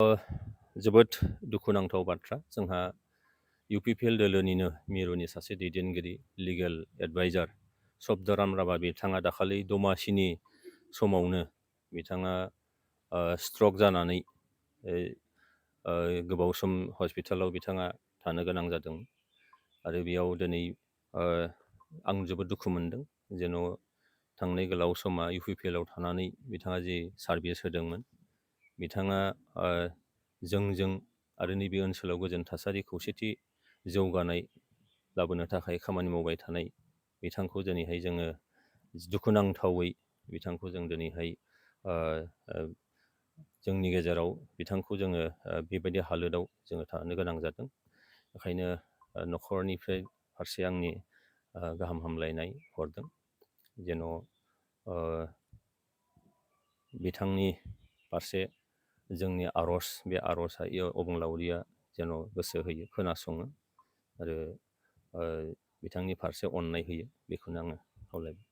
जोबोद दुखुनांथाव बाथ्रा जोंहा UPPL दोलोनिनो मिरुनि सासे दैदेनगिरि लिगेल एडभाइजार सबदराम राभा बिथाङा दाखालि दमासिनि समावनो बिथाङा स्ट्रक जानानै ओ, गोबाव सम हस्पिटालाव बिथाङा थानो गोनां जादों आरो बेयाव दिनै आं जोबोद दुखु मोनदों जेन' थांनाय गोलाव समा UPPL आव थानानै बिथाङा जि सार्भिस होदोंमोन बिथाङा जोंजों आरो नैबे ओनसोलाव गोजोन थासारि खौसेथि जौगानाय लाबोनो थाखाय खामानि मावबाय थानाय बिथांखौ दिनैहाय जोङो दुखुनांथावै बिथांखौ जों दिनैहाय जोंनि गेजेराव बिथांखौ जोङो बेबायदि हालोदाव जोङो थानो गोनां जादों। ओंखायनो न'खरनिफ्राय फारसे आंनि गाहाम हामलायनाय हरदों जेन' बिथांनि फारसे जोंनि आर'ज बे आर'जआ अबंलावरिया जेन' गोसो होयो खोनासङो आरो बिथांनि फारसे अननाय होयो बेखौनो आङो खावलायबाय।